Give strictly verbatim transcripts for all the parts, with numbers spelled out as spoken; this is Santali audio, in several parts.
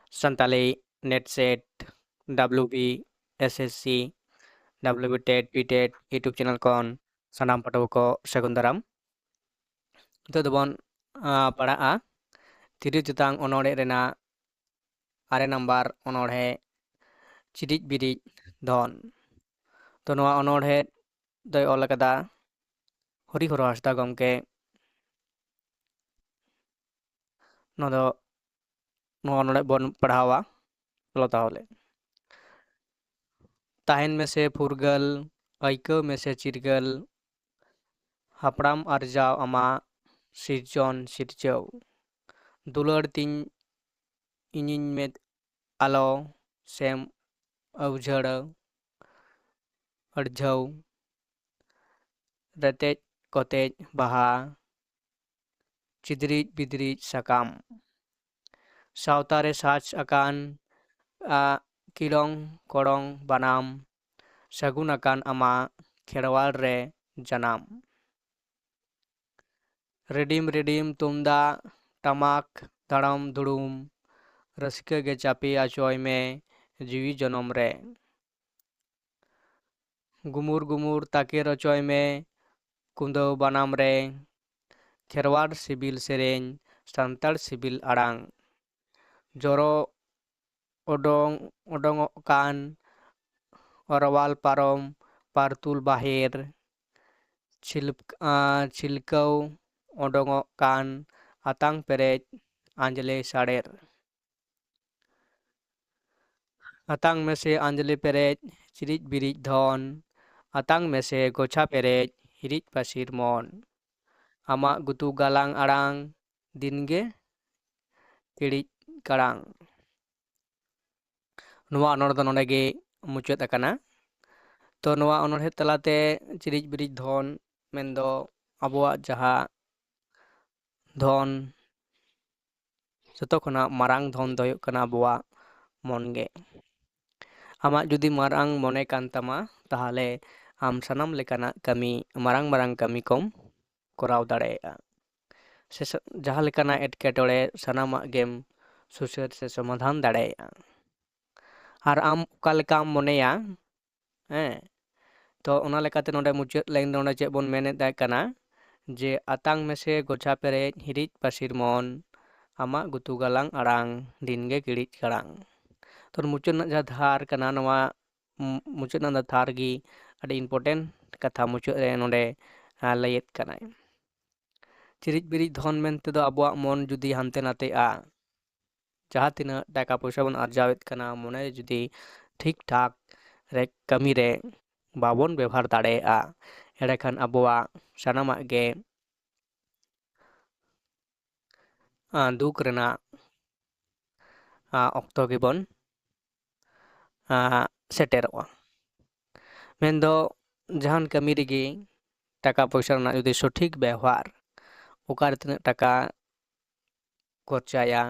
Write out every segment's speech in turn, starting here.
Santali NET SET, WB SSC, WB TET, BTET YouTube channel ᱠᱷᱚᱱ ᱥᱟᱱᱟᱢ ᱯᱟᱹᱴᱷᱩᱣᱟᱹ ᱠᱚ ᱥᱟᱹᱜᱩᱱ ᱫᱟᱨᱟᱢ᱾ ᱱᱤᱛᱚᱜ ᱫᱚᱵᱚᱱ, ᱟ, ᱯᱟᱲᱦᱟᱜᱼᱟ ᱛᱤᱨᱭᱳ ᱪᱮᱛᱟᱱ ᱚᱱᱚᱬᱦᱮ ᱨᱮᱱᱟᱜ ᱟᱨᱮ ᱱᱟᱢᱵᱟᱨ ᱚᱱᱚᱬᱦᱮ ᱪᱤᱨᱤᱡ ᱵᱤᱨᱤᱡ ᱫᱷᱚᱱ᱾ ᱛᱚ, ᱱᱚᱣᱟ ᱚᱱᱚᱬᱦᱮ ᱫᱚᱭ ᱚᱞ ᱟᱠᱟᱫᱟ ᱦᱚᱨᱤᱦᱚᱨ ᱦᱟᱸᱥᱫᱟ ᱜᱚᱢᱠᱮ᱾ ᱱᱚᱣᱟ ᱫᱚ, ᱱᱚᱣᱟ ᱚᱱᱚᱬᱦᱮ ᱵᱚᱱ ᱯᱟᱲᱦᱟᱣᱟ᱾ ᱪᱚᱞᱚ ᱛᱟᱦᱚᱞᱮ᱾ ᱛᱟᱦᱮᱱ ᱢᱮᱥᱮ ᱯᱷᱩᱨᱜᱟᱹᱞ, ᱟᱹᱭᱠᱟᱹᱣ ᱢᱮᱥᱮ ᱪᱤᱨᱜᱟᱹᱞ, ᱦᱟᱯᱲᱟᱢ ᱟᱨᱡᱟᱣ ᱟᱢᱟᱜ ᱥᱤᱨᱡᱚᱱ ᱥᱤᱨᱡᱟᱹᱣ᱾ ᱫᱩᱞᱟᱹᱲ ᱛᱤᱧ ᱤᱧᱤᱧ ᱢᱮᱫ ᱟᱞᱚ ᱥᱮᱢ ᱟᱹᱣᱡᱷᱟᱹᱲ ᱟᱹᱲᱡᱷᱟᱹᱣ, ᱨᱮᱛᱮᱡ ᱠᱚᱛᱮᱡ ᱵᱟᱦᱟ, ᱪᱤᱫᱨᱤᱡ ᱵᱤᱫᱨᱤᱡ ᱥᱟᱠᱟᱢ᱾ ᱥᱟᱶᱛᱟ ᱨᱮ ᱥᱟᱡᱽ ᱟᱠᱟᱱ, ᱟ, ᱠᱤᱲᱚᱝ ᱠᱚᱲᱚᱝ ᱵᱟᱱᱟᱢ, ᱥᱟᱹᱜᱩᱱ ᱟᱠᱟᱱ ᱟᱢᱟᱜ ᱠᱷᱮᱨᱣᱟᱲ ᱨᱮ ᱡᱟᱱᱟᱢ᱾ ᱨᱤᱰᱤᱢ ᱨᱤᱰᱤᱢ ᱛᱩᱢᱫᱟᱜ ᱴᱟᱢᱟᱠ ᱫᱟᱲᱟᱢ ᱫᱩᱲᱩᱢ, ᱨᱟᱹᱥᱠᱟᱹ ᱜᱮ ᱪᱟᱯᱮ ᱟᱪᱚᱭ ᱢᱮ ᱡᱤᱣᱤ ᱡᱚᱱᱚᱢ ᱨᱮ᱾ ᱜᱩᱢᱩᱨ ᱜᱩᱢᱩᱨ ᱛᱟᱠᱮ ᱨᱚᱪᱚᱭ ᱢᱮ ᱠᱩᱸᱫᱟᱹᱣ ᱵᱟᱱᱟᱢ ᱨᱮ, ᱠᱷᱮᱨᱣᱟᱲ ᱥᱤᱵᱤᱞ ᱥᱮᱨᱮᱧ, ᱥᱟᱱᱛᱟᱲ ᱥᱤᱵᱤᱞ ᱟᱲᱟᱝ᱾ ᱡᱚᱨᱚ ᱚᱰᱚᱝ, ᱚᱰᱚᱝᱚᱜ ᱠᱟᱱ ᱚᱨᱣᱟᱞ ᱯᱟᱨᱚᱢ ᱯᱟᱨᱛᱩᱞ ᱵᱟᱦᱮᱨ, ᱪᱷᱤᱞ-, ᱟᱸ, ᱪᱷᱤᱞᱠᱟᱹᱣ ᱚᱰᱚᱝᱚᱜ ᱠᱟᱱ ᱟᱛᱟᱝ ᱯᱮᱨᱮᱡ ᱟᱸᱡᱽᱞᱮ ᱥᱟᱲᱮᱨ᱾ ᱟᱛᱟᱝ ᱢᱮᱥᱮ ᱟᱸᱡᱽᱞᱮ ᱯᱮᱨᱮᱡ ᱪᱤᱨᱤᱡ ᱵᱤᱨᱤᱡ ᱫᱷᱚᱱ, ᱟᱛᱟᱝ ᱢᱮᱥᱮ ᱜᱚᱪᱷᱟ ᱯᱮᱨᱮᱡ ᱦᱤᱨᱤᱡ ᱯᱟᱹᱥᱤᱨ ᱢᱚᱱ᱾ ᱟᱢᱟᱜ ᱜᱩᱛᱩ ᱜᱟᱞᱟᱝ ᱟᱲᱟᱝ ᱫᱤᱱᱜᱮ ᱠᱤᱲᱤᱡ ᱠᱟᱲᱟᱝ᱾ ᱱᱚᱣᱟ ᱚᱱᱚᱬᱦᱮ ᱫᱚ ᱱᱚᱰᱮ ᱜᱮ ᱢᱩᱪᱟᱹᱫ ᱟᱠᱟᱱᱟ᱾ ᱛᱚ, ᱱᱚᱣᱟ ᱚᱱᱚᱬᱦᱮ ᱛᱟᱞᱟᱛᱮ ᱪᱤᱨᱤᱡ ᱵᱤᱨᱤᱡ ᱫᱷᱚᱱ ᱢᱮᱱᱫᱚ ᱟᱵᱚᱣᱟᱜ ᱡᱟᱦᱟᱸ ᱫᱷᱚᱱ, ᱡᱚᱛᱚ ᱠᱷᱚᱱᱟᱜ ᱢᱟᱨᱟᱝ ᱫᱷᱚᱱ ᱫᱚ ᱦᱩᱭᱩᱜ ᱠᱟᱱᱟ ᱟᱵᱚᱣᱟᱜ ᱢᱚᱱ ᱜᱮ᱾ ᱟᱢᱟᱜ ᱡᱩᱫᱤ ᱢᱟᱨᱟᱝ ᱢᱚᱱᱮ ᱠᱟᱱ ᱛᱟᱢᱟ, ᱛᱟᱦᱚᱞᱮ ᱟᱢ ᱥᱟᱱᱟᱢ ᱞᱮᱠᱟᱱᱟᱜ ᱠᱟᱹᱢᱤ, ᱢᱟᱨᱟᱝ ᱢᱟᱨᱟᱝ ᱠᱟᱹᱢᱤ ᱠᱚᱢ ᱠᱚᱨᱟᱣ ᱫᱟᱲᱮᱭᱟᱜᱼᱟ᱾ ᱥᱮ ᱥᱟ-, ᱡᱟᱦᱟᱸ ᱞᱮᱠᱟᱱᱟᱜ ᱮᱴᱠᱮᱴᱚᱬᱮ ᱥᱟᱱᱟᱢᱟᱜ ᱜᱮᱢ ᱥᱩᱥᱟᱹᱨ ᱥᱮ ᱥᱚᱢᱟᱫᱷᱟᱱ ᱫᱟᱲᱮᱭᱟᱜᱼᱟ᱾ ᱟᱨ ᱟᱢ ᱚᱠᱟ ᱞᱮᱠᱟᱢ ᱢᱚᱱᱮᱭᱟ, ᱦᱮᱸ, ᱛᱚ ᱚᱱᱟ ᱞᱮᱠᱟᱛᱮ ᱱᱚᱰᱮ ᱢᱩᱪᱟᱹᱫ ᱞᱟᱭᱤᱱ ᱫᱚ ᱱᱚᱰᱮ ᱪᱮᱫ ᱵᱚᱱ ᱢᱮᱱᱮᱫ ᱠᱟᱱᱟ, ᱡᱮ ᱟᱛᱟᱝ ᱢᱮᱥᱮ ᱜᱚᱪᱷᱟ ᱯᱮᱨᱮᱡ ᱦᱤᱨᱤᱡ ᱯᱟᱹᱥᱤᱨ ᱢᱚᱱ, ᱟᱢᱟᱜ ᱜᱩᱛᱩ ᱜᱟᱞᱟᱝ ᱟᱲᱟᱝ ᱫᱤᱱᱜᱮ ᱠᱤᱲᱤᱡ ᱠᱟᱲᱟᱝ᱾ ᱛᱚ ᱢᱩᱪᱟᱹᱫ ᱨᱮᱱᱟᱜ ᱡᱟᱦᱟᱸ ᱫᱷᱟᱨ ᱠᱟᱱᱟ, ᱱᱚᱣᱟ ᱢᱩᱪᱟᱹᱫ ᱨᱮᱱᱟᱜ ᱫᱷᱟᱨ ᱜᱮ ᱟᱹᱰᱤ important ᱠᱟᱛᱷᱟ ᱢᱩᱪᱟᱹᱫ ᱨᱮ ᱱᱚᱰᱮ ᱞᱟᱹᱭᱮᱫ ᱠᱟᱱᱟᱭ᱾ ᱪᱤᱨᱤᱡ ᱵᱤᱨᱤᱡ ᱫᱷᱚᱱ ᱢᱮᱱᱛᱮ ᱫᱚ ᱟᱵᱚᱣᱟᱜ ᱢᱚᱱ ᱡᱩᱫᱤ ᱦᱟᱱᱛᱮ ᱱᱟᱛᱮᱜᱼᱟ, ᱡᱟᱦᱟᱸ ᱛᱤᱱᱟᱹᱜ ᱴᱟᱠᱟ ᱯᱚᱭᱥᱟ ᱵᱚᱱ ᱟᱨᱡᱟᱣᱮᱫ ᱠᱟᱱᱟ, ᱢᱚᱱᱮ ᱡᱩᱫᱤ ᱴᱷᱤᱠ ᱴᱷᱟᱠ ᱨᱮ ᱠᱟᱹᱢᱤ ᱨᱮ ᱵᱟᱵᱚᱱ ᱵᱮᱵᱚᱦᱟᱨ ᱫᱟᱲᱮᱭᱟᱜᱼᱟ, ᱮᱸᱰᱮᱠᱷᱟᱱ ᱟᱵᱚᱣᱟᱜ ᱥᱟᱱᱟᱢᱟᱜ ᱜᱮ ᱫᱩᱠ ᱨᱮᱱᱟᱜ ᱚᱠᱛᱚ ᱜᱮᱵᱚᱱ ᱥᱮᱴᱮᱨᱚᱜᱼᱟ᱾ ᱢᱮᱱᱫᱚ ᱡᱟᱦᱟᱱ ᱠᱟᱹᱢᱤ ᱨᱮᱜᱮ ᱴᱟᱠᱟ ᱯᱚᱭᱥᱟ ᱨᱮᱱᱟᱜ ᱡᱩᱫᱤ ᱥᱚᱴᱷᱤᱠ ᱵᱮᱣᱦᱟᱨ, ᱚᱠᱟᱨᱮ ᱛᱤᱱᱟᱹᱜ ᱴᱟᱠᱟ ᱠᱷᱚᱨᱪᱟᱭᱟ,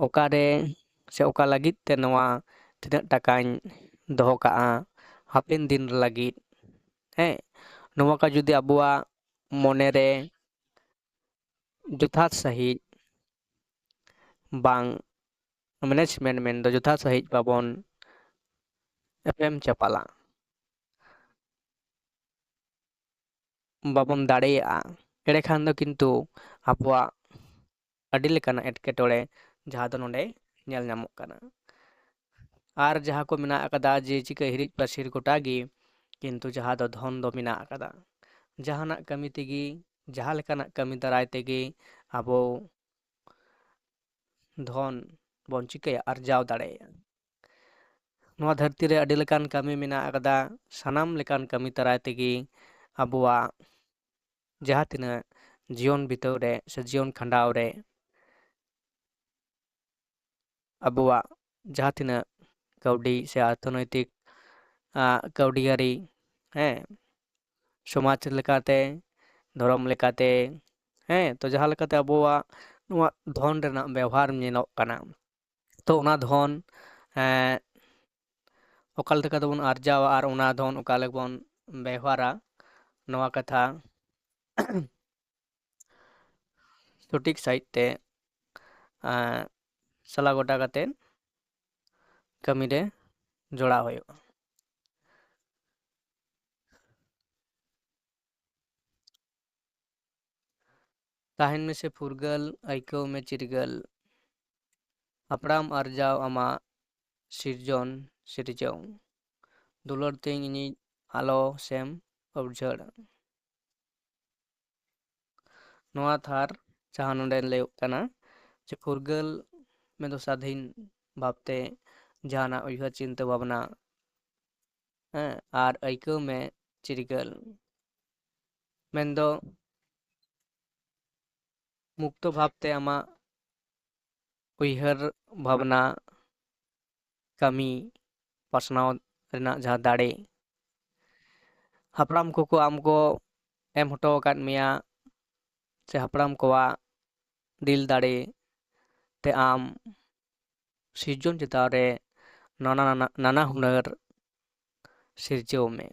ᱚᱠᱟᱨᱮ ᱥᱮ ᱚᱠᱟ ᱞᱟᱹᱜᱤᱫ ᱛᱮ ᱱᱚᱣᱟ ᱛᱤᱱᱟᱹᱜ ᱴᱟᱠᱟᱧ ᱫᱚᱦᱚ ᱠᱟᱜᱼᱟ ᱦᱟᱯᱮᱱ ᱫᱤᱱ ᱞᱟᱹᱜᱤᱫ, ᱦᱮᱸ, ᱱᱚᱣᱟ ᱠᱚ ᱡᱩᱫᱤ ᱟᱵᱚᱣᱟᱜ ᱢᱚᱱᱮᱨᱮ ᱡᱚᱛᱷᱟᱛ ᱥᱟᱺᱦᱤᱡ ᱵᱟᱝ, management ᱢᱮᱱᱫᱚ ᱡᱚᱛᱷᱟᱛ ᱥᱟᱺᱦᱤᱡ ᱵᱟᱵᱚᱱ ᱮᱯᱮᱢ ᱪᱟᱯᱟᱞᱟ, ᱵᱟᱵᱚᱱ ᱫᱟᱲᱮᱭᱟᱜᱼᱟ, ᱮᱸᱰᱮᱠᱷᱟᱱ ᱫᱚ ᱠᱤᱱᱛᱩ ᱟᱵᱚᱣᱟᱜ ᱟᱹᱰᱤ ᱞᱮᱠᱟᱱᱟᱜ ᱮᱴᱠᱮᱴᱚᱬᱮ ᱡᱟᱦᱟᱸ ᱫᱚ ᱱᱚᱰᱮ ᱧᱮᱞ ᱧᱟᱢᱚᱜ ᱠᱟᱱᱟ᱾ ᱟᱨ ᱡᱟᱦᱟᱸ ᱠᱚ ᱢᱮᱱᱟᱜ ᱟᱠᱟᱫᱟ ᱡᱮ ᱪᱤᱠᱟᱹ ᱦᱤᱨᱤᱡ ᱯᱟᱹᱥᱤᱨ ᱜᱚᱴᱟ ᱜᱮ, ᱠᱤᱱᱛᱩ ᱡᱟᱦᱟᱸ ᱫᱚ ᱫᱷᱚᱱ ᱫᱚ ᱢᱮᱱᱟᱜ ᱟᱠᱟᱫᱟ᱾ ᱡᱟᱦᱟᱱᱟᱜ ᱠᱟᱹᱢᱤ ᱛᱮᱜᱮ, ᱡᱟᱦᱟᱸ ᱞᱮᱠᱟᱱᱟᱜ ᱠᱟᱹᱢᱤ ᱫᱟᱨᱟᱭ ᱛᱮᱜᱮ ᱟᱵᱚ ᱫᱷᱚᱱ ᱵᱚᱱ ᱪᱤᱠᱟᱹᱭᱟ, ᱟᱨᱡᱟᱣ ᱫᱟᱲᱮᱭᱟᱜᱼᱟ᱾ ᱱᱚᱣᱟ ᱫᱷᱟᱹᱨᱛᱤ ᱨᱮ ᱟᱹᱰᱤ ᱞᱮᱠᱟᱱ ᱠᱟᱹᱢᱤ ᱢᱮᱱᱟᱜ ᱟᱠᱟᱫᱟ᱾ ᱥᱟᱱᱟᱢ ᱞᱮᱠᱟᱱ ᱠᱟᱹᱢᱤ ᱫᱟᱨᱟᱭ ᱛᱮᱜᱮ ᱟᱵᱚᱣᱟᱜ ᱡᱟᱦᱟᱸ ᱛᱤᱱᱟᱹᱜ ᱡᱤᱭᱚᱱ ᱵᱤᱛᱟᱹᱣ ᱨᱮ ᱥᱮ ᱡᱤᱭᱚᱱ ᱠᱷᱟᱸᱰᱟᱣ ᱨᱮ ᱟᱵᱚᱣᱟᱜ ᱡᱟᱦᱟᱸ ᱛᱤᱱᱟᱹᱜ ᱠᱟᱹᱣᱰᱤ ᱥᱮ ᱚᱨᱛᱷᱚᱱᱳᱭᱛᱤᱠ, ᱟᱸ, ᱠᱟᱹᱣᱰᱤᱭᱟᱹᱨᱤ, ᱦᱮᱸ, ᱥᱚᱢᱟᱡᱽ ᱞᱮᱠᱟᱛᱮ, ᱫᱷᱚᱨᱚᱢ ᱞᱮᱠᱟᱛᱮ, ᱦᱮᱸ, ᱛᱚ ᱡᱟᱦᱟᱸ ᱞᱮᱠᱟᱛᱮ ᱟᱵᱚᱣᱟᱜ ᱱᱚᱣᱟ ᱫᱷᱚᱱ ᱨᱮᱱᱟᱜ ᱵᱮᱣᱦᱟᱨ ᱧᱮᱞᱚᱜ ᱠᱟᱱᱟ, ᱛᱚ ᱚᱱᱟ ᱫᱷᱚᱱ, ᱮᱸ, ᱚᱠᱟ ᱞᱮᱠᱟ ᱛᱮᱵᱚᱱ ᱟᱨᱡᱟᱣᱟ ᱟᱨ ᱚᱱᱟ ᱫᱷᱚᱱ ᱚᱠᱟ ᱞᱮᱠᱟ ᱵᱚᱱ ᱵᱮᱣᱦᱟᱨᱟ, ᱱᱚᱣᱟ ᱠᱟᱛᱷᱟ ᱥᱚᱴᱷᱤᱠ ᱥᱟᱺᱦᱤᱡ ᱛᱮ, ᱮᱸ, ᱥᱟᱞᱟ ᱜᱚᱴᱟ ᱠᱟᱛᱮ ᱠᱟᱹᱢᱤ ᱨᱮ ᱡᱚᱲᱟᱣ ᱦᱩᱭᱩᱜᱼᱟ᱾ ᱛᱟᱦᱮᱱ ᱢᱮᱥᱮ ᱯᱷᱩᱨᱜᱟᱹᱞ, ᱟᱹᱭᱠᱟᱹᱣ ᱢᱮ ᱪᱤᱨᱜᱟᱹᱞ᱾ ᱦᱟᱯᱲᱟᱢ ᱟᱨᱡᱟᱣ ᱟᱢᱟᱜ ᱥᱤᱨᱡᱚᱱ ᱥᱤᱨᱡᱟᱹᱣ᱾ ᱫᱩᱞᱟᱹᱲ ᱛᱤᱧ ᱤᱧᱤᱡ ᱟᱞᱚ ᱥᱮᱢ ᱩᱨᱡᱷᱟᱹᱲ᱾ ᱱᱚᱣᱟ ᱛᱷᱟᱨ ᱡᱟᱦᱟᱸ ᱱᱚᱰᱮ ᱞᱟᱹᱭᱚᱜ ᱠᱟᱱᱟ ᱡᱮ ᱯᱷᱩᱨᱜᱟᱹᱞ ᱢᱮᱱᱫᱚ ᱥᱟᱫᱷᱤᱱ ᱵᱷᱟᱵᱽᱛᱮ ᱡᱟᱦᱟᱱᱟᱜ ᱩᱭᱦᱟᱹᱨ ᱪᱤᱱᱛᱟᱹ ᱵᱷᱟᱵᱽᱱᱟ, ᱦᱮᱸ, ᱟᱨ ᱟᱹᱭᱠᱟᱹᱣ ᱢᱮ ᱪᱤᱨᱜᱟᱹᱞ᱾ ᱢᱮᱱᱫᱚ ᱢᱩᱠᱛᱚ ᱵᱷᱟᱵᱽᱛᱮ ᱟᱢᱟᱜ ᱩᱭᱦᱟᱹᱨ ᱵᱷᱟᱵᱽᱱᱟ, ᱠᱟᱹᱢᱤ, ᱯᱟᱥᱱᱟᱣ ᱨᱮᱱᱟᱜ ᱡᱟᱦᱟᱸ ᱫᱟᱲᱮ, ᱦᱟᱯᱲᱟᱢ ᱠᱚᱠᱚ ᱟᱢ ᱠᱚ ᱮᱢ ᱦᱚᱴᱚ ᱟᱠᱟᱫ ᱢᱮᱭᱟ, ᱥᱮ ᱦᱟᱯᱲᱟᱢ ᱠᱚᱣᱟᱜ ᱫᱤᱞ ᱫᱟᱲᱮ ᱛᱮ ᱟᱢ ᱥᱤᱨᱡᱚᱱ ᱪᱮᱛᱟᱱ ᱨᱮ ᱱᱟᱱᱟ, ᱱᱟᱱᱟ, ᱱᱟᱱᱟ ᱦᱩᱱᱟᱹᱨ ᱥᱤᱨᱡᱟᱹᱣ ᱢᱮ᱾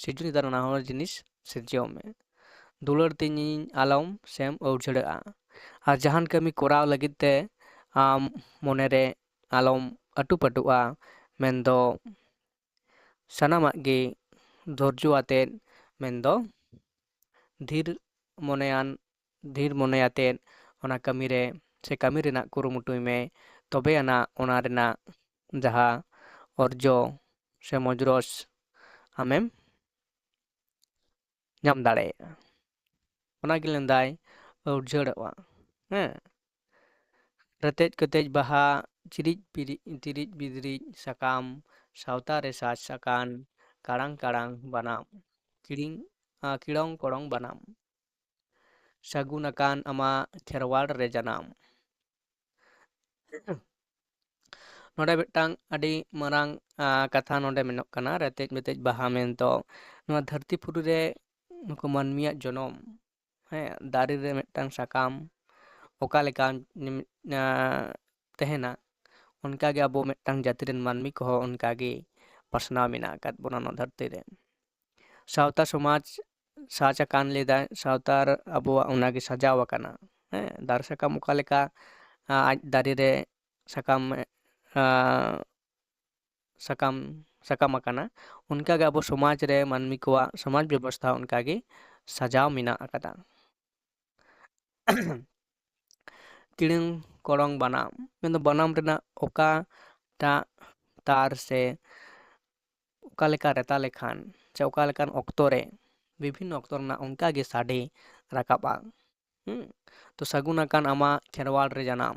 ᱥᱤᱨᱡᱚᱱ ᱪᱮᱛᱟᱱ ᱨᱮ ᱱᱟᱱᱟ ᱦᱩᱱᱟᱹᱨ ᱡᱤᱱᱤᱥ ᱥᱤᱨᱡᱟᱹᱣ ᱢᱮ᱾ ᱫᱩᱞᱟᱹᱲ ᱛᱤᱧᱤᱧ ᱟᱞᱚᱢ ᱥᱮᱢ ᱩᱨᱡᱷᱟᱹᱲᱟᱹᱜᱼᱟ᱾ ᱟᱨ ᱡᱟᱦᱟᱱ ᱠᱟᱹᱢᱤ ᱠᱚᱨᱟᱣ ᱞᱟᱹᱜᱤᱫ ᱛᱮ ᱟᱢ ᱢᱚᱱᱮᱨᱮ ᱟᱞᱚᱢ ᱟᱹᱴᱩᱯᱟᱹᱴᱩᱜᱼᱟ, ᱢᱮᱱᱫᱚ ᱥᱟᱱᱟᱢᱟᱜ ᱜᱮ ᱫᱷᱳᱨᱡᱚ ᱟᱛᱮᱫ, ᱢᱮᱱᱫᱚ ᱫᱷᱤᱨ ᱢᱚᱱᱮᱭᱟᱱ, ᱫᱷᱤᱨ ᱢᱚᱱᱮ ᱟᱛᱮᱫ ᱚᱱᱟ ᱠᱟᱹᱢᱤ ᱨᱮ ᱥᱮ ᱠᱟᱹᱢᱤ ᱨᱮᱱᱟᱜ ᱠᱩᱨᱩᱢᱩᱴᱩᱭ ᱢᱮ, ᱛᱚᱵᱮ ᱟᱱᱟᱜ ᱚᱱᱟ ᱨᱮᱱᱟᱜ ᱡᱟᱦᱟᱸ ᱚᱨᱡᱚ ᱥᱮ ᱢᱚᱡᱽᱨᱚᱥ ᱟᱢᱮᱢ ᱧᱟᱢ ᱫᱟᱲᱮᱭᱟᱜᱼᱟ᱾ ᱚᱱᱟ ᱜᱮ ᱞᱮᱸᱫᱟᱭ ᱩᱨᱡᱷᱟᱹᱲᱚᱜᱼᱟ᱾ ᱦᱮᱸ, ᱨᱮᱛᱮᱡ ᱠᱚᱛᱮᱡ ᱵᱟᱦᱟ, ᱪᱤᱨᱤᱡ ᱯᱤᱨᱤᱡ, ᱛᱤᱨᱤᱡ ᱵᱤᱫᱨᱤᱡ ᱥᱟᱠᱟᱢ, ᱥᱟᱶᱛᱟ ᱨᱮ ᱥᱟᱡᱽ ᱥᱟᱠᱟᱱ, ᱠᱟᱲᱟᱝ ᱠᱟᱲᱟᱝ ᱵᱟᱱᱟᱢ, ᱠᱤᱲᱤᱝ, ᱟ, ᱠᱤᱲᱚᱝ ᱠᱚᱲᱚᱝ ᱵᱟᱱᱟᱢ, ᱥᱟᱹᱜᱩᱱ ᱟᱠᱟᱱ ᱟᱢᱟᱜ ᱠᱷᱮᱨᱣᱟᱲ ᱨᱮ ᱡᱟᱱᱟᱢ᱾ ᱱᱚᱰᱮ ᱢᱤᱫᱴᱟᱝ ᱟᱹᱰᱤ ᱢᱟᱨᱟᱝ, ᱟ, ᱠᱟᱛᱷᱟ ᱱᱚᱰᱮ ᱢᱮᱱᱚᱜ ᱠᱟᱱᱟ, ᱨᱮᱛᱮᱡ ᱢᱮᱛᱮᱡ ᱵᱟᱦᱟ ᱢᱮᱱᱫᱚ ᱱᱚᱣᱟ ᱫᱷᱟᱹᱨᱛᱤ ᱯᱩᱨᱤ ᱨᱮ ᱱᱩᱠᱩ ᱢᱟᱹᱱᱢᱤᱭᱟᱜ ᱡᱚᱱᱚᱢ, ᱦᱮᱸ, ᱫᱟᱨᱮ ᱨᱮ ᱢᱤᱫᱴᱟᱝ ᱥᱟᱠᱟᱢ ᱚᱠᱟ ᱞᱮᱠᱟ, ᱟ, ᱛᱟᱦᱮᱱᱟ, ᱚᱱᱠᱟᱜᱮ ᱟᱵᱚ ᱢᱤᱫᱴᱟᱝ ᱡᱟᱹᱛᱤ ᱨᱮᱱ ᱢᱟᱹᱱᱢᱤ ᱠᱚᱦᱚᱸ ᱚᱱᱠᱟᱜᱮ ᱯᱟᱥᱱᱟᱣ ᱢᱮᱱᱟᱜ ᱟᱠᱟᱫ ᱵᱚᱱᱟ ᱱᱚᱣᱟ ᱫᱷᱟᱹᱨᱛᱤ ᱨᱮ᱾ ᱥᱟᱶᱛᱟ ᱥᱚᱢᱟᱡᱽ ᱥᱟᱡᱽ ᱟᱠᱟᱱ ᱞᱮᱫᱟᱭ, ᱥᱟᱶᱛᱟ ᱨᱮ ᱟᱵᱚᱣᱟᱜ ᱚᱱᱟᱜᱮ ᱥᱟᱡᱟᱣ ᱟᱠᱟᱱᱟ᱾ ᱦᱮᱸ, ᱫᱟᱨᱮ ᱥᱟᱠᱟᱢ ᱚᱠᱟ ᱞᱮᱠᱟ ᱟᱡ ᱫᱟᱨᱮ ᱨᱮ ᱥᱟᱠᱟᱢ ᱥᱟᱠᱟᱢ ᱥᱟᱠᱟᱢ ᱟᱠᱟᱱᱟ, ᱚᱱᱠᱟᱜᱮ ᱟᱵᱚ ᱥᱚᱢᱟᱡᱽ ᱨᱮ ᱢᱟᱹᱱᱢᱤ ᱠᱚᱣᱟᱜ ᱥᱚᱢᱟᱡᱽ ᱵᱮᱵᱚᱥᱛᱷᱟ ᱚᱱᱠᱟᱜᱮ ᱥᱟᱡᱟᱣ ᱢᱮᱱᱟᱜ ᱟᱠᱟᱫᱟ᱾ ᱛᱤᱲᱟᱹᱝ ᱠᱚᱲᱚᱝ ᱵᱟᱱᱟᱢ, ᱢᱮᱱᱫᱚ ᱵᱟᱱᱟᱢ ᱨᱮᱱᱟᱜ ᱚᱠᱟᱴᱟᱜ ᱛᱟᱨ ᱥᱮ ᱚᱠᱟ ᱞᱮᱠᱟ ᱨᱮᱛᱟ ᱞᱮᱠᱷᱟᱱ ᱥᱮ ᱚᱠᱟ ᱞᱮᱠᱟᱱ ᱚᱠᱛᱚ ᱨᱮ ᱵᱤᱵᱷᱤᱱᱱᱚ ᱚᱠᱛᱚ ᱨᱮᱱᱟᱜ ᱚᱱᱠᱟ ᱜᱮ ᱥᱟᱰᱮ ᱨᱟᱠᱟᱵᱼᱟ᱾ ᱦᱩᱸ? ᱛᱚ ᱥᱟᱹᱜᱩᱱ ᱟᱠᱟᱱ ᱟᱢᱟᱜ ᱠᱷᱮᱨᱣᱟᱲ ᱨᱮ ᱡᱟᱱᱟᱢ,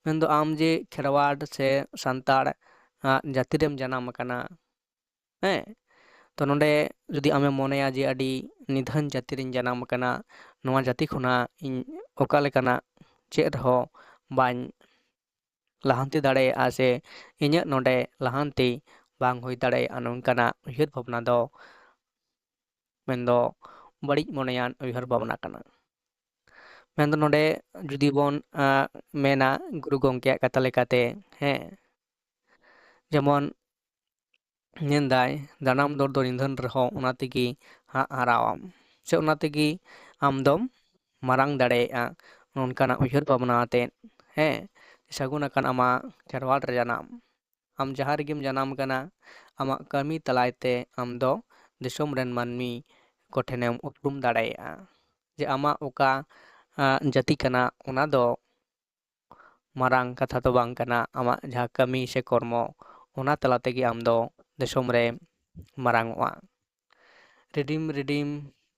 ᱢᱮᱱᱫᱚ ᱟᱢ ᱡᱮ ᱠᱷᱮᱨᱣᱟᱲ ᱥᱮ ᱥᱟᱱᱛᱟᱲ ᱟᱜ ᱡᱟᱹᱛᱤ ᱨᱮᱢ ᱡᱟᱱᱟᱢ ᱟᱠᱟᱱᱟ, ᱦᱮᱸ, ᱛᱚ ᱱᱚᱰᱮ ᱡᱩᱫᱤ ᱟᱢᱮᱢ ᱢᱚᱱᱮᱭᱟ ᱡᱮ ᱟᱹᱰᱤ ᱱᱤᱫᱷᱟᱹᱱ ᱡᱟᱹᱛᱤ ᱨᱤᱧ ᱡᱟᱱᱟᱢ ᱟᱠᱟᱱᱟ, ᱱᱚᱣᱟ ᱡᱟᱹᱛᱤ ᱠᱷᱚᱱᱟᱜ ᱤᱧ ᱚᱠᱟ ᱞᱮᱠᱟᱱᱟᱜ ᱪᱮᱫ ᱨᱮᱦᱚᱸ ᱵᱟᱹᱧ ᱞᱟᱦᱟᱱᱛᱤ ᱫᱟᱲᱮᱭᱟᱜᱼᱟ ᱥᱮ ᱤᱧᱟᱹᱜ ᱱᱚᱰᱮ ᱞᱟᱦᱟᱱᱛᱤ ᱵᱟᱝ ᱦᱩᱭ ᱫᱟᱲᱮᱭᱟᱜᱼᱟ, ᱱᱚᱝᱠᱟᱱᱟᱜ ᱩᱭᱦᱟᱹᱨ ᱵᱷᱟᱵᱽᱱᱟ ᱫᱚ ᱢᱮᱱᱫᱚ ᱵᱟᱹᱲᱤᱡ ᱢᱚᱱᱮᱭᱟᱱ ᱩᱭᱦᱟᱹᱨ ᱵᱷᱟᱵᱽᱱᱟ ᱠᱟᱱᱟ᱾ ᱢᱮᱱᱫᱚ ᱱᱚᱰᱮ ᱡᱩᱫᱤ ᱵᱚᱱ, ᱟᱸ, ᱢᱮᱱᱟ ᱜᱩᱨᱩ ᱜᱚᱢᱠᱮᱭᱟᱜ ᱠᱟᱛᱷᱟ ᱞᱮᱠᱟᱛᱮ, ᱦᱮᱸ, ᱡᱮᱢᱚᱱ ᱢᱮᱱᱫᱟᱭ, "ᱡᱟᱱᱟᱢ ᱫᱚᱨ ᱫᱚ ᱱᱤᱫᱷᱟᱹᱱ ᱨᱮᱦᱚᱸ ᱚᱱᱟ ᱛᱮᱜᱮ ᱦᱟᱸᱜ ᱦᱟᱨᱟᱣᱟᱢ, ᱥᱮ ᱚᱱᱟ ᱛᱮᱜᱮ ᱟᱢ ᱫᱚᱢ ᱢᱟᱨᱟᱝ ᱫᱟᱲᱮᱭᱟᱜᱼᱟ", ᱱᱚᱝᱠᱟᱱᱟᱜ ᱩᱭᱦᱟᱹᱨ ᱵᱷᱟᱵᱽᱱᱟ ᱟᱛᱮᱫ, ᱦᱮᱸ, ᱥᱟᱹᱜᱩᱱ ᱟᱠᱟᱱ ᱟᱢᱟᱜ ᱠᱷᱮᱨᱣᱟᱲ ᱨᱮ ᱡᱟᱱᱟᱢ᱾ ᱟᱢ ᱡᱟᱦᱟᱸ ᱨᱮᱜᱮᱢ ᱡᱟᱱᱟᱢ ᱠᱟᱱᱟ, ᱟᱢᱟᱜ ᱠᱟᱹᱢᱤ ᱛᱟᱞᱟᱭ ᱛᱮ ᱟᱢ ᱫᱚ ᱫᱤᱥᱚᱢ ᱨᱮᱱ ᱢᱟᱹᱱᱢᱤ ᱠᱚᱴᱷᱮᱱᱮᱢ ᱩᱯᱨᱩᱢ ᱫᱟᱲᱮᱭᱟᱜᱼᱟ ᱡᱮ ᱟᱢᱟᱜ ᱚᱠᱟ, ᱟᱸ, ᱡᱟᱹᱛᱤ ᱠᱟᱱᱟ, ᱚᱱᱟ ᱫᱚ ᱢᱟᱨᱟᱝ ᱠᱟᱛᱷᱟ ᱫᱚ ᱵᱟᱝ ᱠᱟᱱᱟ᱾ ᱟᱢᱟᱜ ᱡᱟᱦᱟᱸ ᱠᱟᱹᱢᱤ ᱥᱮ ᱠᱚᱨᱢᱚ, ᱚᱱᱟ ᱛᱟᱞᱟ ᱛᱮᱜᱮ ᱟᱢ ᱫᱚ ᱫᱤᱥᱚᱢ ᱨᱮ ᱢᱟᱨᱟᱝ ᱚᱜᱼᱟ᱾ ᱨᱤᱰᱤᱢ ᱨᱤᱰᱤᱢ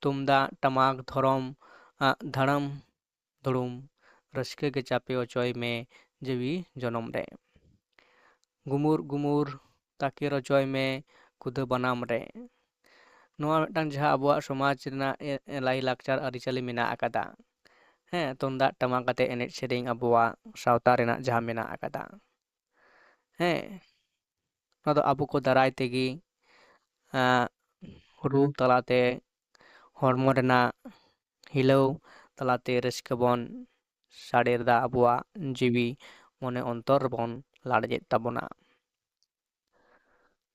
ᱛᱩᱢᱫᱟᱜ ᱴᱟᱢᱟᱠ ᱫᱷᱚᱨᱚᱢ ᱟᱜ ᱫᱷᱟᱲᱟᱢ ᱫᱷᱩᱲᱩᱢ, ᱨᱟᱹᱥᱠᱟᱹ ᱜᱮ ᱪᱟᱯᱮ ᱚᱪᱚᱭ ᱢᱮ ᱡᱤᱣᱤ ᱡᱚᱱᱚᱢ ᱨᱮ᱾ ᱜᱩᱢᱩᱨ ᱜᱩᱢᱩᱨ ᱛᱟᱠᱮᱨ ᱚᱪᱚᱭ ᱢᱮ ᱠᱩᱫᱟᱹ ᱵᱟᱱᱟᱢ ᱨᱮ᱾ ᱱᱚᱣᱟ ᱢᱤᱫᱴᱟᱝ ᱡᱟᱦᱟᱸ ᱟᱵᱚᱣᱟᱜ ᱥᱚᱢᱟᱡᱽ ᱨᱮᱱᱟᱜ ᱮ-, ᱮ, ᱞᱟᱭᱼᱞᱟᱠᱪᱟᱨ ᱟᱹᱨᱤᱪᱟᱹᱞᱤ ᱢᱮᱱᱟᱜ ᱟᱠᱟᱫᱟ, ᱦᱮᱸ, ᱛᱩᱢᱫᱟᱜ ᱴᱟᱢᱟᱠ ᱟᱛᱮ ᱮᱱᱮᱡ ᱥᱮᱨᱮᱧ ᱟᱵᱚᱣᱟᱜ ᱥᱟᱶᱛᱟ ᱨᱮᱱᱟᱜ ᱡᱟᱦᱟᱸ ᱢᱮᱱᱟᱜ ᱟᱠᱟᱫᱟ, ᱦᱮᱸ, ᱱᱚᱣᱟ ᱫᱚ ᱟᱵᱚ ᱠᱚ ᱫᱟᱨᱟᱭ ᱛᱮᱜᱮ, ᱟᱸ, ᱨᱩ ᱛᱟᱞᱟᱛᱮ, ᱦᱚᱲᱢᱚ ᱨᱮᱱᱟᱜ ᱦᱤᱞᱟᱹᱣ ᱛᱟᱞᱟᱛᱮ ᱨᱟᱹᱥᱠᱟᱹ ᱵᱚᱱ ᱥᱟᱰᱮᱨ ᱮᱫᱟ, ᱟᱵᱚᱣᱟᱜ ᱡᱤᱣᱤ ᱢᱚᱱᱮ ᱚᱱᱛᱚᱨ ᱨᱮᱵᱚᱱ ᱞᱟᱲᱮᱡᱮᱫ ᱛᱟᱵᱚᱱᱟ᱾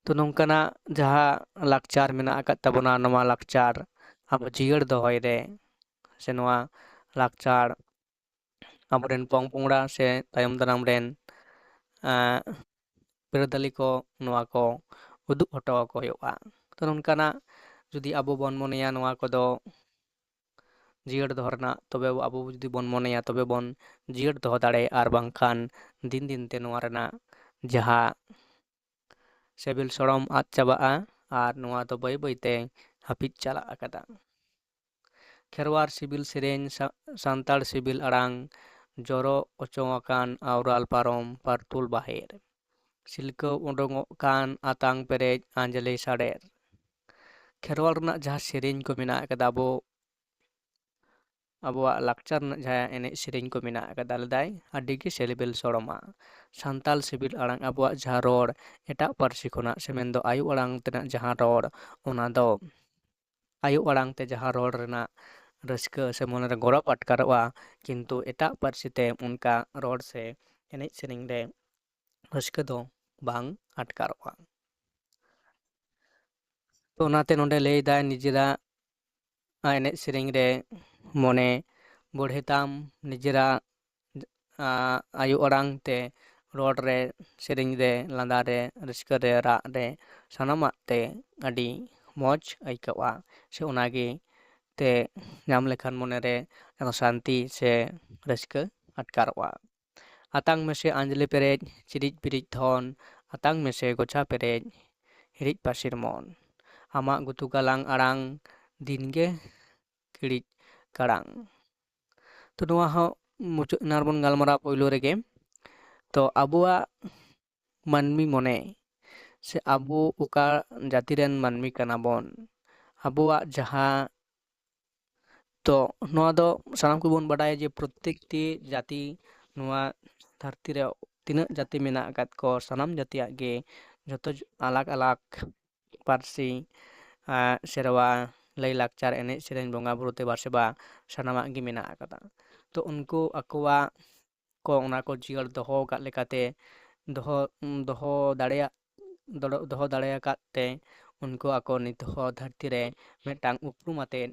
ᱛᱚ ᱱᱚᱝᱠᱟᱱᱟᱜ ᱡᱟᱦᱟᱸ ᱞᱟᱠᱪᱟᱨ ᱢᱮᱱᱟᱜ ᱟᱠᱟᱫ ᱛᱟᱵᱚᱱᱟ, ᱱᱚᱣᱟ ᱞᱟᱠᱪᱟᱨ ᱟᱵᱚ ᱡᱤᱭᱟᱹᱲ ᱫᱚᱦᱚᱭ ᱨᱮ ᱥᱮ ᱱᱚᱣᱟ ᱞᱟᱠᱪᱟᱨ ᱟᱵᱚᱨᱮᱱ ᱯᱚᱝ ᱯᱚᱝᱲᱟ ᱥᱮ ᱛᱟᱭᱚᱢ ᱫᱟᱨᱟᱢ ᱨᱮᱱ ᱟᱸ, ᱵᱤᱨᱟᱹᱫᱟᱹᱞᱤ ᱠᱚ ᱱᱚᱣᱟ ᱠᱚ ᱩᱫᱩᱜ ᱦᱚᱴᱚ ᱟᱠᱚ ᱦᱩᱭᱩᱜᱼᱟ᱾ ᱛᱚ ᱱᱚᱝᱠᱟᱱᱟᱜ ᱡᱩᱫᱤ ᱟᱵᱚ ᱵᱚᱱ ᱢᱚᱱᱮᱭᱟ ᱱᱚᱣᱟ ᱠᱚᱫᱚ ᱡᱤᱭᱟᱹᱲ ᱫᱚᱦᱚ ᱨᱮᱱᱟᱜ, ᱛᱚᱵᱮ ᱟᱵᱚ ᱡᱩᱫᱤ ᱵᱚᱱ ᱢᱚᱱᱮᱭᱟ ᱛᱚᱵᱮ ᱵᱚᱱ ᱡᱤᱭᱟᱹᱲ ᱫᱚᱦᱚ ᱫᱟᱲᱮᱭᱟᱜᱼᱟ, ᱟᱨ ᱵᱟᱝᱠᱷᱟᱱ ᱫᱤᱱ ᱫᱤᱱ ᱛᱮ ᱱᱚᱣᱟ ᱨᱮᱱᱟᱜ ᱡᱟᱦᱟᱸ ᱥᱤᱵᱤᱞ ᱥᱚᱲᱚᱢ ᱟᱫ ᱪᱟᱵᱟᱜᱼᱟ ᱟᱨ ᱱᱚᱣᱟ ᱫᱚ ᱵᱟᱹᱭ ᱵᱟᱹᱭ ᱛᱮ ᱦᱟᱹᱯᱤᱫ ᱪᱟᱞᱟᱜ ᱟᱠᱟᱫᱟ᱾ ᱠᱷᱮᱨᱣᱟᱲ ᱥᱤᱵᱤᱞ ᱥᱮᱨᱮᱧ, ᱥᱟ-, ᱥᱟᱱᱛᱟᱲ ᱥᱤᱵᱤᱞ ᱟᱲᱟᱝ, ᱡᱚᱨᱚ ᱚᱪᱚ ᱟᱠᱟᱱ ᱟᱣᱨᱟᱞ ᱯᱟᱨᱚᱢ ᱯᱟᱨᱛᱩᱞ ᱵᱟᱦᱮᱨ, ᱥᱤᱞᱠᱟᱹᱣ ᱩᱰᱩᱝᱚᱜ ᱠᱟᱱ ᱟᱛᱟᱝ ᱯᱮᱨᱮᱡ ᱟᱸᱡᱽᱞᱮ ᱥᱟᱰᱮᱨ᱾ ᱠᱷᱮᱨᱣᱟᱲ ᱨᱮᱱᱟᱜ ᱡᱟᱦᱟᱸ ᱥᱮᱨᱮᱧ ᱠᱚ ᱢᱮᱱᱟᱜ ᱟᱠᱟᱫᱟ, ᱟᱵᱚ, ᱟᱵᱚᱣᱟᱜ ᱞᱟᱠᱪᱟᱨ ᱨᱮᱱᱟᱜ ᱡᱟᱦᱟᱸ ᱮᱱᱮᱡ ᱥᱮᱨᱮᱧ ᱠᱚ ᱢᱮᱱᱟᱜ ᱟᱠᱟᱫᱟ, ᱞᱮᱫᱟᱭ ᱟᱹᱰᱤ ᱜᱮ ᱥᱤᱵᱤᱞ ᱥᱚᱲᱚᱢᱟ᱾ ᱥᱟᱱᱛᱟᱲ ᱥᱤᱵᱤᱞ ᱟᱲᱟᱝ, ᱟᱵᱚᱣᱟᱜ ᱡᱟᱦᱟᱸ ᱨᱚᱲ ᱮᱴᱟᱜ ᱯᱟᱹᱨᱥᱤ ᱠᱷᱚᱱᱟᱜ ᱥᱮ ᱢᱮᱱᱫᱚ ᱟᱭᱳ ᱟᱲᱟᱝ ᱛᱮᱱᱟᱜ ᱡᱟᱦᱟᱸ ᱨᱚᱲ, ᱚᱱᱟ ᱫᱚ ᱟᱭᱳ ᱟᱲᱟᱝ ᱛᱮ ᱡᱟᱦᱟᱸ ᱨᱚᱲ ᱨᱮᱱᱟᱜ ᱨᱟᱹᱥᱠᱟᱹ ᱥᱮ ᱢᱚᱱᱮᱨᱮ ᱜᱚᱨᱚᱵᱽ ᱟᱴᱠᱟᱨᱚᱜᱼᱟ, ᱠᱤᱱᱛᱩ ᱮᱴᱟᱜ ᱯᱟᱹᱨᱥᱤ ᱛᱮ ᱚᱱᱠᱟ ᱨᱚᱲ ᱥᱮ ᱮᱱᱮᱡ ᱥᱮᱨᱮᱧ ᱨᱮ ᱨᱟᱹᱥᱠᱟᱹ ᱫᱚ ᱵᱟᱝ ᱟᱴᱠᱟᱨᱚᱜᱼᱟ᱾ ᱛᱚ ᱚᱱᱟᱛᱮ ᱱᱚᱰᱮ ᱞᱟᱹᱭᱫᱟᱭ ᱱᱤᱡᱮᱨᱟᱜ ᱮᱱᱮᱡ ᱥᱮᱨᱮᱧ ᱨᱮ ᱢᱚᱱᱮ ᱵᱚᱲᱦᱮ ᱛᱟᱢ, ᱱᱤᱡᱮᱨᱟᱜ, ᱟ, ᱟᱭᱳ ᱟᱲᱟᱝ ᱛᱮ ᱨᱚᱲ ᱨᱮ, ᱥᱮᱨᱮᱧ ᱨᱮ, ᱞᱟᱸᱫᱟ ᱨᱮ, ᱨᱟᱹᱥᱠᱟᱹ ᱨᱮ, ᱨᱟᱜ ᱨᱮ, ᱥᱟᱱᱟᱢᱟᱜ ᱛᱮ ᱟᱹᱰᱤ ᱢᱚᱡᱽ ᱟᱹᱭᱠᱟᱹᱜᱼᱟ᱾ ᱥᱮ ᱚᱱᱟᱜᱮ ᱛᱮ ᱧᱟᱢ ᱞᱮᱠᱷᱟᱱ ᱢᱚᱱᱮᱨᱮ ᱡᱟᱦᱟᱸ ᱥᱟᱱᱛᱤ ᱥᱮ ᱨᱟᱹᱥᱠᱟᱹ ᱟᱴᱠᱟᱨᱚᱜᱼᱟ᱾ ᱟᱛᱟᱝ ᱢᱮᱥᱮ ᱟᱸᱡᱽᱞᱮ ᱯᱮᱨᱮᱡ ᱪᱤᱨᱤᱡ ᱵᱤᱨᱤᱡ ᱫᱷᱚᱱ, ᱟᱛᱟᱝ ᱢᱮᱥᱮ ᱜᱚᱪᱷᱟ ᱯᱮᱨᱮᱡ ᱦᱤᱨᱤᱡ ᱯᱟᱹᱥᱤᱨ ᱢᱚᱱ, ᱟᱢᱟᱜ ᱜᱩᱛᱩ ᱜᱟᱞᱟᱝ ᱟᱲᱟᱝ ᱫᱤᱱᱜᱮ ᱠᱤᱲᱤᱡ ᱠᱟᱲᱟᱝ᱾ ᱛᱚ ᱱᱚᱣᱟ ᱦᱚᱸ ᱢᱩᱪᱟᱹᱫ ᱮᱱᱟ ᱵᱚᱱ ᱜᱟᱞᱢᱟᱨᱟᱣ ᱯᱳᱭᱞᱳ ᱨᱮᱜᱮ᱾ ᱛᱚ ᱟᱵᱚᱣᱟᱜ ᱢᱟᱹᱱᱢᱤ ᱢᱚᱱᱮ ᱥᱮ ᱟᱵᱚ ᱚᱠᱟ ᱡᱟᱹᱛᱤ ᱨᱮᱱ ᱢᱟᱹᱱᱢᱤ ᱠᱟᱱᱟ ᱵᱚᱱ, ᱟᱵᱚᱣᱟᱜ ᱡᱟᱦᱟᱸ, ᱛᱚ ᱱᱚᱣᱟ ᱫᱚ ᱥᱟᱱᱟᱢ ᱠᱚᱵᱚᱱ ᱵᱟᱰᱟᱭᱟ ᱡᱮ ᱯᱨᱚᱛᱮᱠᱴᱤ ᱡᱟᱹᱛᱤ, ᱱᱚᱣᱟ ᱫᱷᱟᱹᱨᱛᱤ ᱨᱮ ᱛᱤᱱᱟᱹᱜ ᱡᱟᱹᱛᱤ ᱢᱮᱱᱟᱜ ᱟᱠᱟᱫ ᱠᱚ, ᱥᱟᱱᱟᱢ ᱡᱟᱹᱛᱤᱭᱟᱜ ᱜᱮ ᱡᱚᱛᱚ ᱟᱞᱟᱜᱽ ᱟᱞᱟᱜᱽ ᱯᱟᱹᱨᱥᱤ, ᱟᱨ ᱥᱮᱨᱣᱟ, ᱞᱟᱹᱭᱼᱞᱟᱠᱪᱟᱨ, ᱮᱱᱮᱡ ᱥᱮᱨᱮᱧ, ᱵᱚᱸᱜᱟ ᱵᱩᱨᱩ ᱫᱮᱵᱟ ᱥᱮᱵᱟ, ᱥᱟᱱᱟᱢᱟᱜ ᱜᱮ ᱢᱮᱱᱟᱜ ᱟᱠᱟᱫᱟ᱾ ᱛᱚ ᱩᱱᱠᱩ ᱟᱠᱚᱣᱟᱜ ᱠᱚ ᱚᱱᱟ ᱠᱚ ᱡᱤᱭᱟᱹᱲ ᱫᱚᱦᱚ ᱟᱠᱟᱫ ᱞᱮᱠᱟᱛᱮ ᱫᱚᱦᱚ, ᱫᱚᱦᱚ ᱫᱟᱲᱮᱭᱟᱜ, ᱫᱚᱦᱚ ᱫᱟᱲᱮ ᱟᱠᱟᱫ ᱛᱮ ᱩᱱᱠᱩ ᱟᱠᱚ ᱱᱤᱛ ᱦᱚᱸ ᱫᱷᱟᱹᱨᱛᱤ ᱨᱮ ᱢᱤᱫᱴᱟᱝ ᱩᱯᱨᱩᱢ ᱟᱛᱮᱫ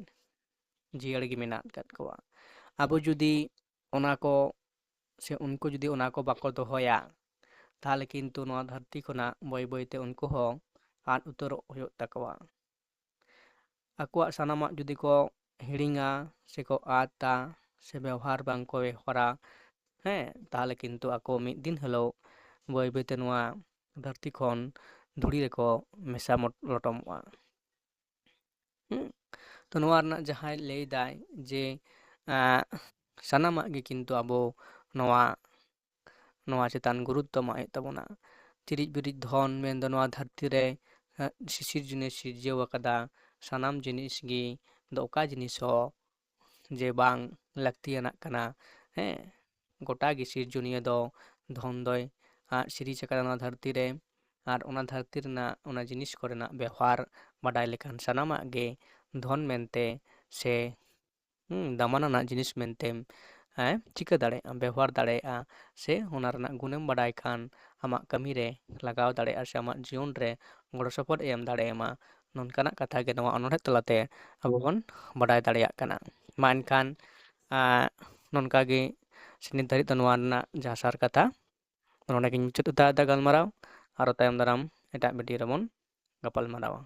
ᱡᱤᱭᱟᱹᱲ ᱜᱮ ᱢᱮᱱᱟᱜ ᱟᱠᱟᱫ ᱠᱚᱣᱟ᱾ ᱟᱵᱚ ᱡᱩᱫᱤ ᱚᱱᱟ ᱠᱚ ᱥᱮ ᱩᱱᱠᱩ ᱡᱩᱫᱤ ᱚᱱᱟ ᱠᱚ ᱵᱟᱠᱚ ᱫᱚᱦᱚᱭᱟ, ᱛᱟᱦᱚᱞᱮ ᱠᱤᱱᱛᱩ ᱱᱚᱣᱟ ᱫᱷᱟᱹᱨᱛᱤ ᱠᱷᱚᱱᱟᱜ ᱵᱟᱹᱭ ᱵᱟᱹᱭᱛᱮ ᱩᱱᱠᱩ ᱦᱚᱸ ᱟᱫ ᱩᱛᱟᱹᱨᱚᱜ ᱦᱩᱭᱩᱜ ᱛᱟᱠᱚᱣᱟ᱾ ᱟᱠᱚᱣᱟᱜ ᱥᱟᱱᱟᱢᱟᱜ ᱡᱩᱫᱤ ᱠᱚ ᱦᱤᱲᱤᱧᱟ ᱥᱮᱠᱚ ᱟᱫᱟ ᱥᱮ ᱵᱮᱣᱦᱟᱨ ᱵᱟᱝ ᱠᱚ ᱵᱮᱣᱦᱟᱨᱟ, ᱦᱮᱸ, ᱛᱟᱦᱚᱞᱮ ᱠᱤᱱᱛᱩ ᱟᱠᱚ ᱢᱤᱫ ᱫᱤᱱ ᱦᱤᱞᱳᱜ ᱵᱟᱹᱭ ᱵᱟᱹᱭᱛᱮ ᱱᱚᱣᱟ ᱫᱷᱟᱹᱨᱛᱤ ᱠᱷᱚᱱ ᱫᱷᱩᱲᱤ ᱨᱮᱠᱚ ᱢᱮᱥᱟ ᱢᱚᱴ-, ᱞᱚᱴᱚᱢᱚᱜᱼᱟ᱾ ᱦᱩᱸ? ᱛᱚ ᱱᱚᱣᱟ ᱨᱮᱱᱟᱜ ᱡᱟᱦᱟᱸᱭ ᱞᱟᱹᱭ ᱫᱟᱭ ᱡᱮ, ᱟᱸ, ᱥᱟᱱᱟᱢᱟᱜ ᱜᱮ ᱠᱤᱱᱛᱩ ᱟᱵᱚ ᱱᱚᱣᱟ, ᱱᱚᱣᱟ ᱪᱮᱛᱟᱱ ᱜᱩᱨᱩᱛᱛᱚ ᱮᱢᱟᱜ ᱦᱩᱭᱩᱜ ᱛᱟᱵᱚᱱᱟ᱾ ᱪᱤᱨᱤᱡ ᱵᱤᱨᱤᱡ ᱫᱷᱚᱱ ᱢᱮᱱᱫᱚ ᱱᱚᱣᱟ ᱫᱷᱟᱹᱨᱛᱤ ᱨᱮ, ᱟᱸ, ᱥᱤᱥᱤᱨ ᱡᱤᱱᱤᱥ ᱥᱤᱨᱡᱟᱹᱣ ᱟᱠᱟᱫᱟ, ᱥᱟᱱᱟᱢ ᱡᱤᱱᱤᱥ ᱜᱮ ᱫᱚ ᱚᱠᱟ ᱡᱤᱱᱤᱥ ᱦᱚᱸ ᱡᱮ ᱵᱟᱝ ᱞᱟᱹᱠᱛᱤᱭᱟᱱᱟᱜ ᱠᱟᱱᱟ᱾ ᱦᱮᱸ, ᱜᱚᱴᱟ ᱜᱮ ᱥᱤᱨᱡᱚᱱᱤᱭᱟᱹ ᱫᱚ ᱫᱷᱚᱱ ᱫᱚᱭ, ᱟᱸ, ᱥᱤᱨᱤᱡᱽ ᱟᱠᱟᱫᱟ ᱱᱚᱣᱟ ᱫᱷᱟᱹᱨᱛᱤ ᱨᱮ᱾ ᱟᱨ ᱚᱱᱟ ᱫᱷᱟᱹᱨᱛᱤ ᱨᱮᱱᱟᱜ ᱚᱱᱟ ᱡᱤᱱᱤᱥ ᱠᱚᱨᱮᱱᱟᱜ ᱵᱮᱣᱦᱟᱨ ᱵᱟᱰᱟᱭ ᱞᱮᱠᱷᱟᱱ ᱥᱟᱱᱟᱢᱟᱜ ᱜᱮ ᱫᱷᱚᱱ ᱢᱮᱱᱛᱮ ᱥᱮ, ᱦᱩᱸ, ᱫᱟᱢᱟᱱᱟᱱᱟᱜ ᱡᱤᱱᱤᱥ ᱢᱮᱱᱛᱮᱢ, ᱮᱸ, ᱪᱤᱠᱟᱹ ᱫᱟᱲᱮᱭᱟᱜᱼᱟ, ᱵᱮᱣᱦᱟᱨ ᱫᱟᱲᱮᱭᱟᱜᱼᱟ᱾ ᱥᱮ ᱚᱱᱟ ᱨᱮᱱᱟᱜ ᱜᱩᱱᱮᱢ ᱵᱟᱰᱟᱭ ᱠᱷᱟᱱ ᱟᱢᱟᱜ ᱠᱟᱹᱢᱤ ᱨᱮ ᱞᱟᱜᱟᱣ ᱫᱟᱲᱮᱭᱟᱜᱼᱟ ᱥᱮ ᱟᱢᱟᱜ ᱡᱤᱭᱚᱱ ᱨᱮ ᱜᱚᱲᱚ ᱥᱚᱯᱚᱦᱚᱫ ᱮ ᱮᱢ ᱫᱟᱲᱮᱭᱟᱢᱟ᱾ ᱱᱚᱝᱠᱟᱱᱟᱜ ᱠᱟᱛᱷᱟ ᱜᱮ ᱱᱚᱣᱟ ᱚᱱᱚᱬᱦᱮ ᱛᱟᱞᱟᱛᱮ ᱟᱵᱚ ᱵᱚᱱ ᱵᱟᱰᱟᱭ ᱫᱟᱲᱮᱭᱟᱜ ᱠᱟᱱᱟ᱾ ᱢᱟ ᱮᱱᱠᱷᱟᱱ, ᱟᱸ, ᱱᱚᱝᱠᱟ ᱜᱮ ᱥᱮ ᱱᱤᱛ ᱫᱷᱟᱹᱨᱤᱡ ᱫᱚ ᱱᱚᱣᱟ ᱨᱮᱱᱟᱜ ᱡᱟᱦᱟᱸ ᱥᱟᱨ ᱠᱟᱛᱷᱟ, ᱱᱚᱰᱮ ᱜᱤᱧ ᱢᱩᱪᱟᱹᱫ ᱮᱫᱟ ᱜᱟᱞᱢᱟᱨᱟᱣ᱾ ᱟᱨᱚ ᱛᱟᱭᱚᱢ ᱫᱟᱨᱟᱢ ᱮᱴᱟᱜ video ᱨᱮᱵᱚᱱ ᱜᱟᱯᱟᱞ ᱢᱟᱨᱟᱣᱟ᱾